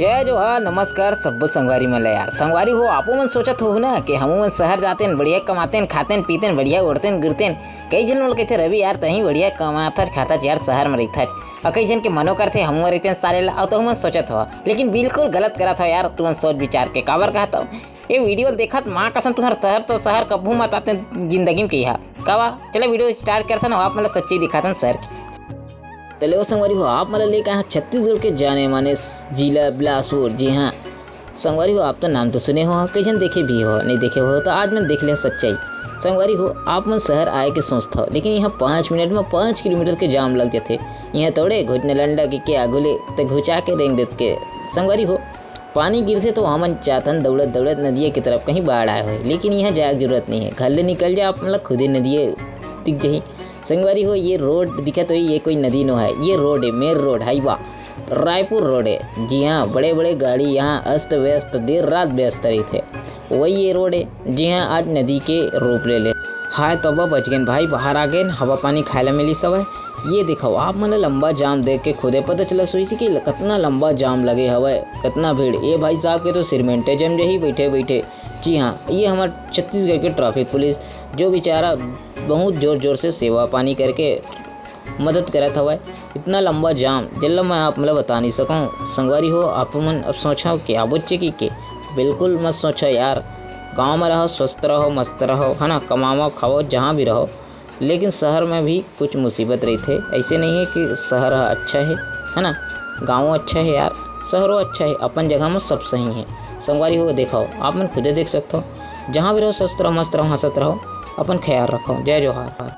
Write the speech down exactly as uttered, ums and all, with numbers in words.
जय जोहार, नमस्कार सब्बो संगवारी मन ल यार। संगवारी हो, आपो मन सोचत होहू ना कि हमू मन शहर जातेन, बढ़िया कमातेन, खातेन, पीतेन, बढ़िया ओढ़तेन, गिरतेन। कई झन मन कहिथे, "रवि यार, तहीं बढ़िया कमाथच, खाथच यार, शहर में रहिथच।" अउ कई झन के मनो करथे, "हमू मन रहितेन साले ला," अउ तहू मन सोचत हो। लेकिन बिल्कुल गलत करत हो यार, तुमन सोच विचार के। काबर कहत हो? ये वीडियो देखत माँ कसम तुहर शहर तो शहर कभू मत आते जिंदगी में कहिहा। कावा? चले वीडियो स्टार्ट करथन, आप मन ल सच्चाई दिखाथन शहर की। त लेवव संगवारी हो, आप मन ल लेके आए हन छत्तीसगढ़ के जाने माने जिला बिलासपुर। जी हाँ संगवारी हो, आप तो नाम तो सुने हो, कई झन देखे भी हो, नहीं देखे हो तो आज मन देख ले सच्चाई। संगवारी हो, आप मन शहर आए के सोचत हो, लेकिन यहाँ पाँच मिनट में पाँच किलोमीटर के जाम लग जाथे। यहाँ तोड़े घुटने लंडा के, के आगू ले त घुचा के रेंग देत के। संगवारी हो, पानी गिरथे तो हमन जाथन दौड़त दौड़त नदिया के तरफ, कहीं बाढ़ आए होय, लेकिन यहाँ जाए के जरूरत नहीं है। घर ले निकल जा, आप मन ल खुदे नदिया दिख जही। संगवारी हो, ये रोड दिखत होही, ये कोई नदी नो है, ये रोड है, main road, Hyva, Raipur road है। जी हाँ, बड़े बड़े गाड़ी यहाँ अस्त व्यस्त, देर रात व्यस्त रहिथे, वही ये रोड है। जी हाँ, आज नदी के रूप ले ले। हाय तोबा, बच गेन भाई, बाहर आ गेन, हवा पानी खाए ला मिलिस हवय। ये देखव, आप मन ल लंबा जाम देख के खुदे पता चलत होही कि कतना लंबा जाम लगे हवय, कतना भीड़। ये भाई साहब के तो सिरमेंटे जम जही बैठे बैठे। जी हाँ, ये हमर छत्तीसगढ़ के ट्रैफिक पुलिस, जो बेचारा बहुत जोर जोर से सेवा पानी करके मदद करत हवय। इतना लंबा जाम, जेला मैं आप मन ल बता नहीं सकूँ। संगवारी हो, आप मन अब सोचव कि आबो चे कि के? बिल्कुल मत सोचव यार। गाँव में रहो, स्वस्थ रहो, मस्त रहो, है ना, कमावो खाओ जहाँ भी रहो, लेकिन शहर में भी कुछ मुसीबत रहिथे। ऐसे नहीं है कि शहर ह अच्छा है, है ना, गाँव अच्छा है यार, शहरों अच्छा है, अपन जगह में सब सही है। संगवारी हो, देखव, आप मन खुदे देख सकत हो, जहाँ भी रहो स्वस्थ रहो, मस्त रहो, हंसत रहो, अपन ख्याल रखो। जय जोहार।